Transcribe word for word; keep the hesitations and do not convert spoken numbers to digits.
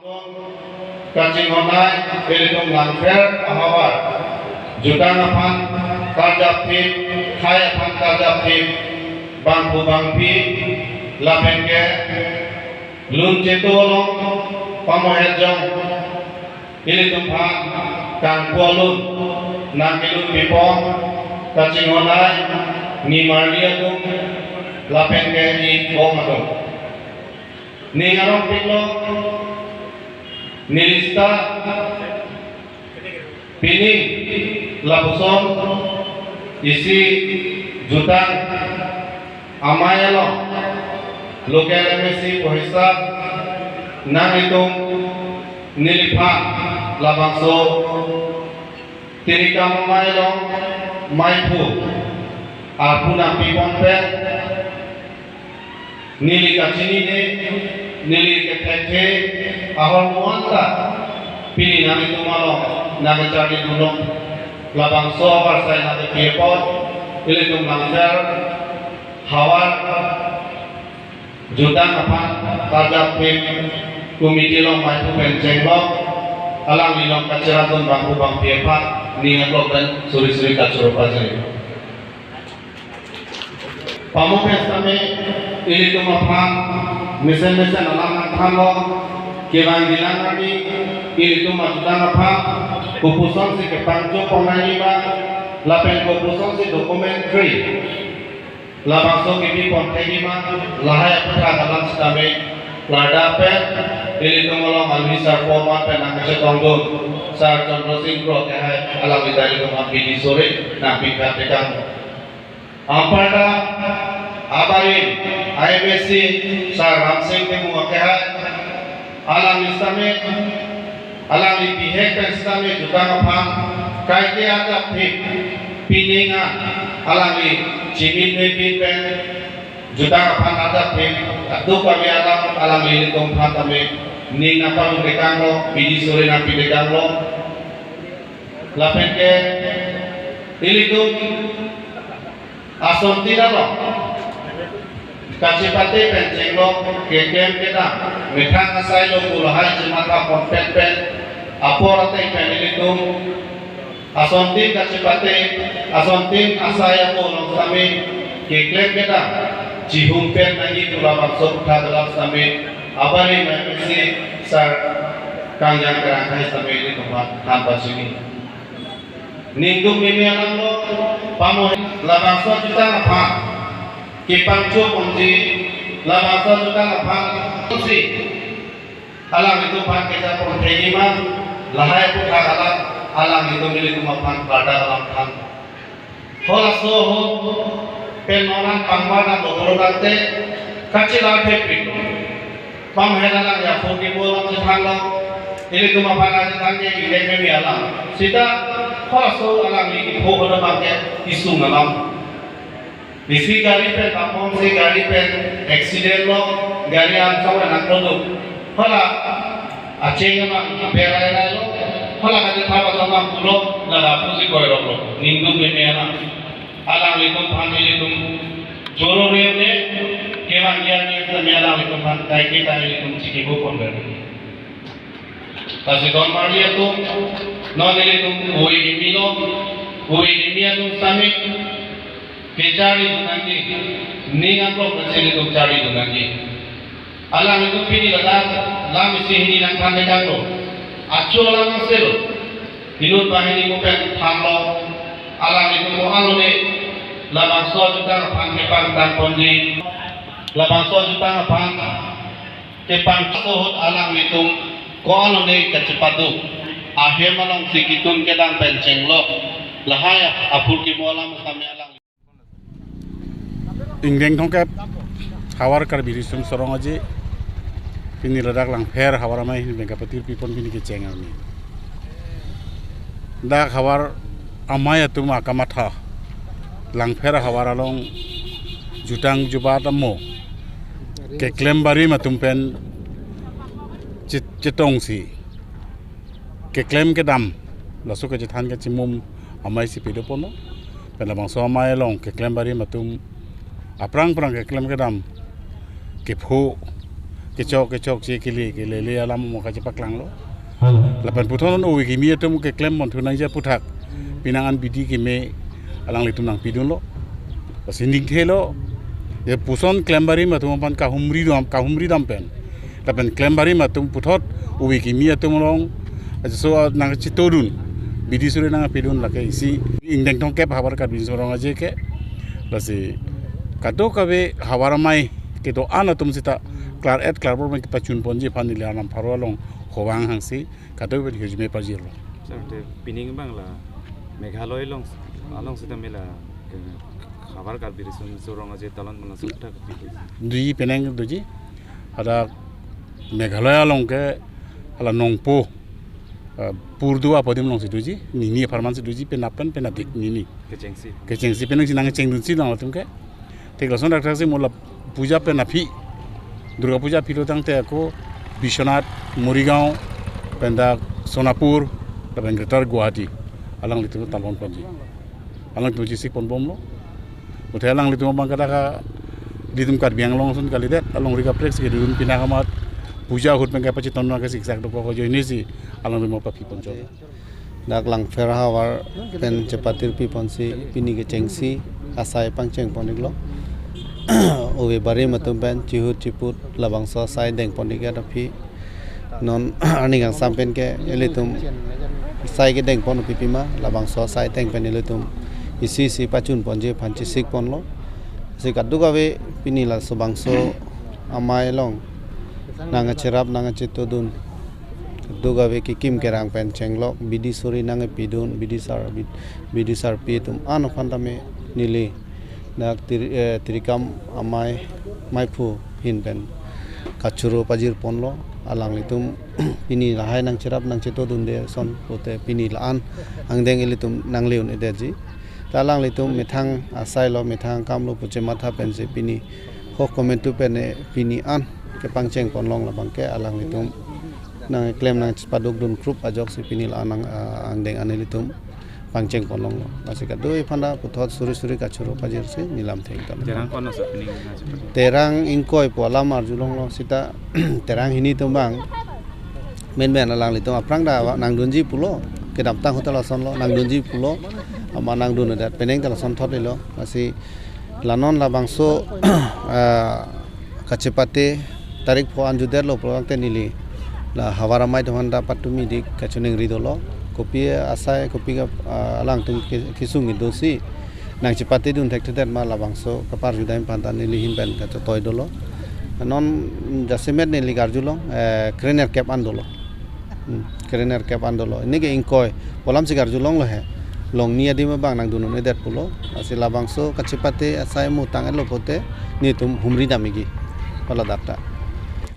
Kachinghon ai ilitum Langpher ahavar, jutang aphan karjap thip, khei aphan karjap thip, bangphu bangphi lapen ke lun chetu along pamohet jong ilitum aphan kangpu alun nangkelun pipon, kachinghon ai nimarli atum lapen ke ibom atum. Ning arong piklo, neli sita pining lapuson isi jutang amei along local M A C pu hisap nanglitum neliphan labangso Tirikam amei along meiphu arpu nangpipon pen neli kachinine, neli kethekthe ahormu anta pini nanglitum along nangkecharli dunlong, labangso abarsai nangkepi apot ilitum Langpher havar jutang aphan karjap thip committee along meiphu pen chenglok, alangli along kacherap dun bangphu bangphi aphan ning aklok pen suri suri kachoro pajir. Pamo pen sitame ilitum aphan mesen mesen alam nangthanlo, kevang gilang arni ilitum ajutang aphan kopusonsi kepangchok pon nangji ma, lapen kopusonsi documentary labangso kebi pon thekji ma, lahai aputhak alam sitame klardak pen ilitum along alwi sarpo amat pen nangkachetong dun Sar Chandra Sing Kro kehai alangli ta ilitum aphan bidi sore nangpikha tekang. Anparta abarim I M A C Sar Ramsing Timung akehai alangli sitame, alangli bihek pen sitame jutang aphan kaike adap thip pining an alangli chimin mepin pen jutang aphan adap thip aduk kami alam alangli ilitum aphan tame ning nangpalun tekanglo, bidi sore nangpi tekanglo. Lapen ke ilitum asontin along kachepate pen chenglok keklem kedam methang asai lo pu lahai chematha pon pen pen apor ateng pen ilitum asontin kachepate, asontin asai apo along sitame keklem kedam chihum pen nangji pu labangso aputhak alam sitame abarim M A C Sar Kangjang Terangkhai sitame ilitum aphan than pachini. Ningduk meme alam lo, pamo labangso ajutang aphan kepangchok ponji, labangso ajutang aphan si alanglitum aphan kejapon thekji ma, lahai aputhak alam alanglitum ilitum aphan klardak alam than. Halaso ahut pen non an pangbar nang bokolo tangte kachelar thekpik. Pamhen alang ya phone ke bolang chethanlo. Ilitum aphan ajatang ke ingnek meme alam. Sita halaso alangli kepho hoda bangke isung alam. Isi gari pen bapom si gari pen accident lo, gari an sama nang produk. Hala acheng abang berai rai lo. Hala kachetha abang pulo, ladak pusi koirok lo. Ningduk meme alam. Alanglitum aphan ilitum joro revne kevang giyan ne sitame alanglitum aphan kaike ta ilitum chikebo pon gari. Lasi don marli atum, non ilitum ove kimi lo, ove kimi atum sitame kecharli dun nangji, ning aklok pensi ilitum charli dun nangji. Alanglitum pini ladak lam isi hini nangthan tekanglo. Achu alam angse lo. Inut banghini mo pen thanlo. Alanglitum mo alone labangso ajutang aphan kepangtang ponji. Labangso ajutang aphan kepangtang ahut alanglitum ko alone kachepaduk ahem alongsi ketun kedang pen chenglok. Lahai aphurkimo alam sitame alang Ingdeng thomkep havar Karbi Riso Nimso Rong Aje, pini ladak Langpher havar amei ahin pen kapatir pipon pini kecheng arni. Dak havar amei atum akamatha Langpher havar along jutang jubat amo keklem barim atum pen chet-, chetongsi keklem kedam, laso kachethan kachimum amei si pado ponlo. Pen labangso amei along keklem barim atum aphrang phrang keklem kedam kepho kechok kechok che kele kele le alam mo kachepaklanglo. Lapen puthot non ove kimi atum keklem monthu nangji aphuthak penang an bidi keme alanglitum nangpidunlo. Lasi ningthelo, je puson klem barim atum aphan kahumri dam, kahumri dam pen. Lapen klem barim atum puthot ove kimi atum along, aso nangchitodun, bidi suri nangpidun lake isi ingdeng tongkep havar Karbi Anglong aje ke. Lasi kadokave havar amei kedo-an atum sita klar-et klarbor pen kepachun ponji aphan neli alam pharo along hovang hangsi kadokave hujme pajirlo. Sir, te pining bang la Meghalaya along, along sita mela ke havar Karbi Riso Nimso Rong Aje talon mana sukta kepi. Doji, penang doji. Ada Meghalaya along ke hala Nongpo, eh, Purdu apodim alongsi doji, nini apharman si doji, penap pen penadik nini. Kechengsi. Kechengsi penang si nangchengdunsi alangtum ke. Thik lason dak thaksi mo la puja pen aphi, Durga Puja aphi lo tangte ako Biswanath, Morigaon, pen dak Sonapur, lapen Greater Guwahati alanglitum talon ponji. Alanglitum chesik ponbomlo. Bothe alanglitum abang kadaka ilitum Karbi Anglong ason kalidet, alongri kaprek si kedun pinakamat puja ahut pen kapachiton nang kesiksak dokok ajoine si alanglitum aphi ponchot. Dak Langpher havar pen chepatirpi ponsi pini kechengsi asai pangcheng pon-iklo. Ove barim atum pen chihut chiput labangso asai deng pon-ik aphi. Non arni kangsam pen ke ilitum asai kedeng pon pipi ma, labangso asai ateng pen ilitum isi isi pachun ponji aphan chesik ponlo. Si kadokave pini laso bangso amei along nangkacherap nangkachetodun, kadokave kekim kerang pen chenglok, bidi suri nangkepidun, bidi sar, bid-, bidi sarpi atum an aphan tame neli dak Tri-, eh, Trikam amei, meiphu ahin pen kachoro pajir ponlo. Alanglitum pini lahai nangcherap nangchetodunde ason pute pini la-an angdeng ilitum nangle un-edetji. Ta alanglitum methang asai lo, methang akam lo pu chematha pensi pini ho komantu pen ne pini an kepangcheng ponlong labang ke alanglitum nangklem nangpadukdun krup ajoksi pini la-an ang, ah, angdeng an ilitum pangcheng ponlonglo. Lasi kadokave aphan ta puthot suri suri kachoro pajirsi neli lam thengta. Terang kono sa pining na chepate? Terang ingkoi pu alam arjulonglo sita terang hini atum bang menmen alanglitum aphrang ta nangdunji pulo, kedamtang ahut ta lasonlo, nangdunji pulo, amat nangdundet penang ta lason thot-iklo. Lasi la non labangso, ah, kachepate tarik pho anjudetlo pulo tangte neli la havar amei atum aphan ta patumi dik kachiningri dolo. Kopi asai, kopi ke, ah, alangtum ke, kesung kedosi nangchepatedun thekthedet ma, labangso kaparjudam aphan ta neli ahin pen kachotoi dolo. Non jasemet neli karjulong, eh, krenerkep an dolo. Hmm, krenerkep an dolo. Neli ke ingkoi pu alam si karjulonglo he. Longni adim abang nangdun un-edet pulo. Lasi labangso kachepate asai mu tang-etlo pute netum humri dam-ikji. Hala dak ta.